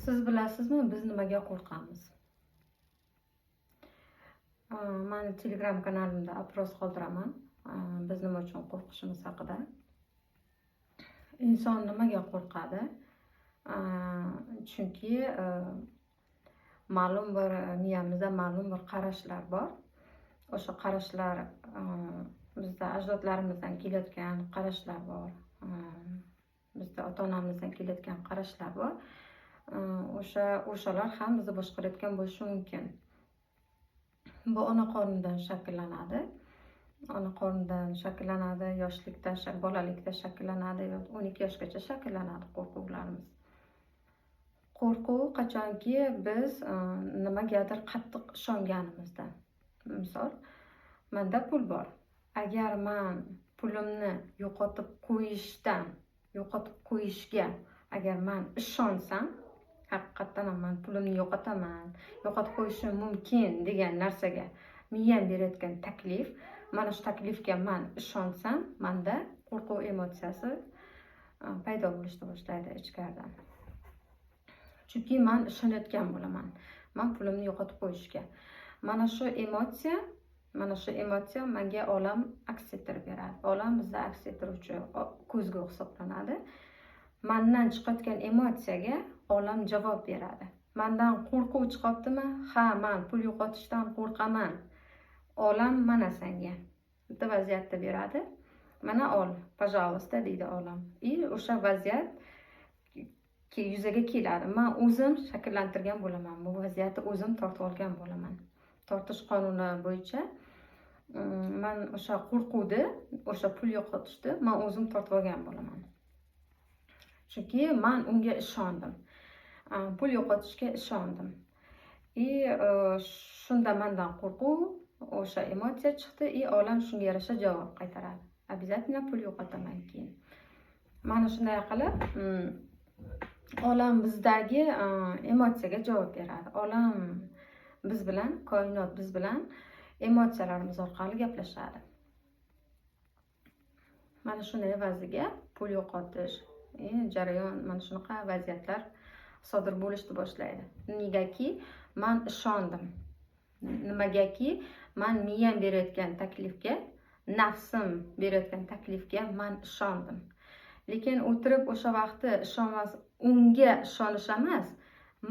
Siz bilasizmi, biz nimaga qo'rqamiz? Mani Telegram kanalimda опрос qoldiraman. Biz nima uchun qo'rqishimiz haqida. Inson nimaga qo'rqadi? Chunki ma'lum bir miyamizda ma'lum bir qarashlar bor. O'sha qarashlar bizda ajdodlarimizdan kelayotgan qarashlar bor. Bizda ota-onamizdan kelayotgan qarashlar bor. O'shalar ham bizni boshqarayotgan bo'lishi mumkin. Bu ona qornidan shakllanadi. Ona qornidan shakllanadi, yoshlikda, bolalikda shakllanadi, 12 yoshgacha shakllanadi qo'rquvlarimiz. Qo'rquv qachonki biz nimagadir qattiq ishonganimizda. Misol, menda pul bor. Agar man pulimni yo'qotib qo'yishdan, yo'qotib qo'yishga agar man ishonsam, haqiqatdan ham man pulimni yo'qotaman, yo'qotib qo'yishim mumkin degan narsaga miyam berayotgan taklif, mana shu taklifga man ishonsam, menda qo'rquv emotsiyasi paydo bo'lishni boshlaydi ichkaridan. Chunki man ishonayotgan bo'laman, man pulimni yo'qotib qo'yishga. Mana shu emotsiya menga olam aks ettirib beradi. Olam bizda aks ettiruvchi ko'zgu hisoblanadi. Mandan chiqayotgan emotsiyaga olam javob beradi. Mandan qo'rquv chiqyaptimi? Ha, man pul yo'qotishdan qo'rqaman. Olam mana senga bitta vaziyatni beradi. Mana ol, пожалуйста, deydi olam. И o'sha vaziyat yuzaga keladi. Man o'zim shakllantirgan bo'laman. Bu vaziyatni o'zim tortib olgan bo'laman. Tortish qonuni bo'yicha man o'sha qo'rquvni, o'sha pul yo'qotishni man o'zim tortib olgan bo'laman. Chunki man unga ishondim. Pul yo'qotishga ishondim. И shunda mandan qo'rquv, o'sha emotsiya chiqdi, и olam shunga yarasha javob qaytaradi. Обязательно pul yo'qotaman keyin. Mana shunday qilib, olam bizdagi emotsiyaga javob beradi. Olam biz bilan, koinot biz bilan emotsiyalarimiz orqali gaplashadi. Mana shuni evaziga pul yo'qotish, jarayon, mana shunaqa vaziyatlar sodir bo'lishni boshlaydi. Negaki man ishondim. Nimagaki man miyam berayotgan taklifga, nafsim berayotgan taklifga man ishondim. Lekin o'tirib o'sha vaqtda ishonmas, unga ishonish emas,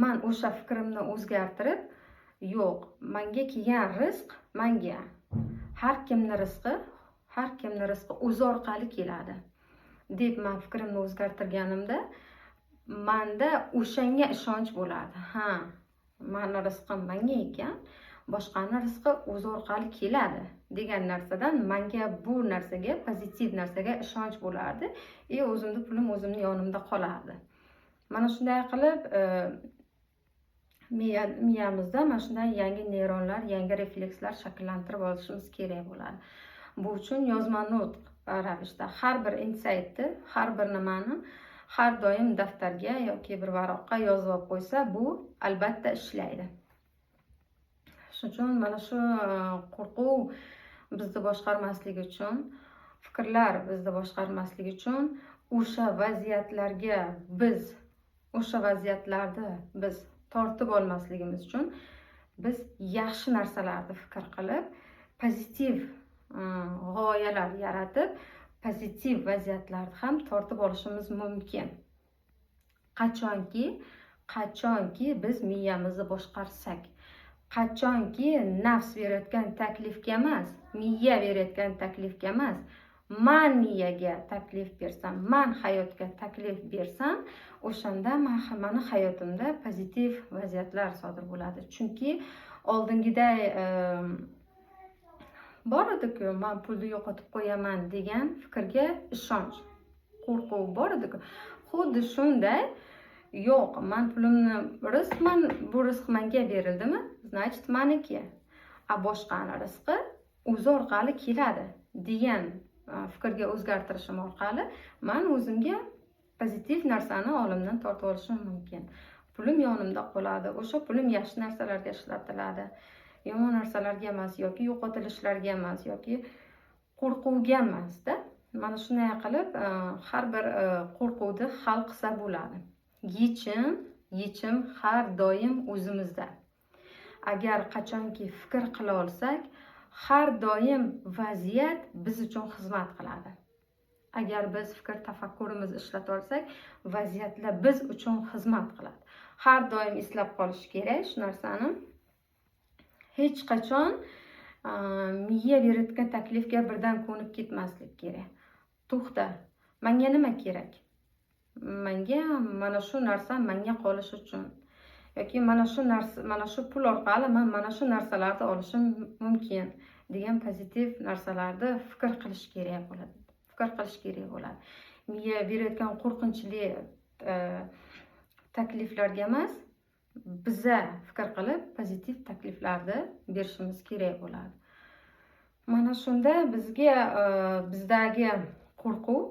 man o'sha fikrimni o'zgartirib, yo'q, menga kelgan rizq menga. Har kimni rizqi o'zi orqali keladi deb man fikrimni o'zgartirganimda manda o'shanga ishonch bo'ladi. Ha, mani rizqim menga ekan, boshqani rizqi o'zi orqali keladi degan narsadan manga bu narsaga, pozitiv narsaga ishonch bo'lardi. И o'zimni pulim o'zimni yonimda qolardi. Mana shunday qilib miyamizda mana shunday yangi neyronlar, yangi reflekslar shakllantirib olishimiz kerak bo'ladi. Bu uchun yozma nutq ravishda har bir insaytni, har bir nimani har doim daftarga yoki bir varaqqa yozib olib qo'ysa, bu albatta ishlaydi. Shuning uchun mana shu qo'rquv bizni boshqarmasligi uchun, fikrlar bizni boshqarmasligi uchun o'sha vaziyatlarni biz tortib olmasligimiz uchun biz yaxshi narsalarni fikr qilib, pozitiv g'oyalar yaratib, pozitiv vaziyatlarni ham tortib olishimiz mumkin. Qachonki biz miyamizni boshqarsak, qachonki nafs berayotgan taklifga emas, miya berayotgan taklifga emas, man miyaga taklif bersam, man hayotga taklif bersam, o'shanda mani hayotimda pozitiv vaziyatlar sodir bo'ladi. Chunki oldingiday bor edi-ku, man pulni yo'qotib qo'yaman degan fikrga ishonch, qo'rquv bor edi-ku. Xuddi shunday, yo'q, man pulimni, rizq, man bu rizq menga berildimi, значит maniki. A boshqani rizqi o'zi orqali keladi degan fikrga o'zgartirishim orqali man o'zimga pozitiv narsani olamdan tortib olishim mumkin. Pulim yonimda qoladi, o'sha pulim yaxshi narsalarga ishlatiladi, yomon narsalarga emas yoki yo'qotilishlarga emas yoki qo'rquvga emasda. Mana shunday qilib har bir qo'rquvni hal qilsa bo'ladi. Yechim Yechim har doim o'zimizda. Agar qachonki fikr qila olsak, har doim vaziyat biz uchun xizmat qiladi. Agar biz fikr tafakkurimizni ishlata olsak, vaziyatlar biz uchun xizmat qiladi. Har doim eslab qolish kerak shu narsani. Hech qachon miya berayotgan taklifga birdan ko'nib ketmaslik kerak. To'xta, manga nima kerak? Manga mana shu narsa manga qolishi uchun yoki mana shu narsa, mana shu pul orqali man mana shu narsalarni olishim mumkin degan pozitiv narsalarni fikr qilish kerak bo'ladi. Fikr qilish kerak bo'ladi. Miya berayotgan qo'rqinchli takliflarga emas, biza fikr qilib pozitiv takliflarni berishimiz kerak bo'ladi. Mana shunda bizga bizdagi qo'rquv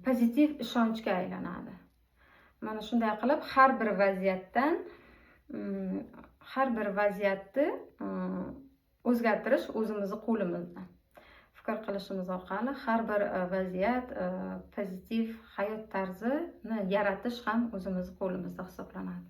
pozitiv ishonchga aylanadi. Mana shunday qilib har bir vaziyatdan har bir vaziyatni o'zgartirish o'zimizni qo'limizda. Fikr qilishimiz orqali har bir vaziyat pozitiv hayot tarzini yaratish ham o'zimizni qo'limizda hisoblanadi.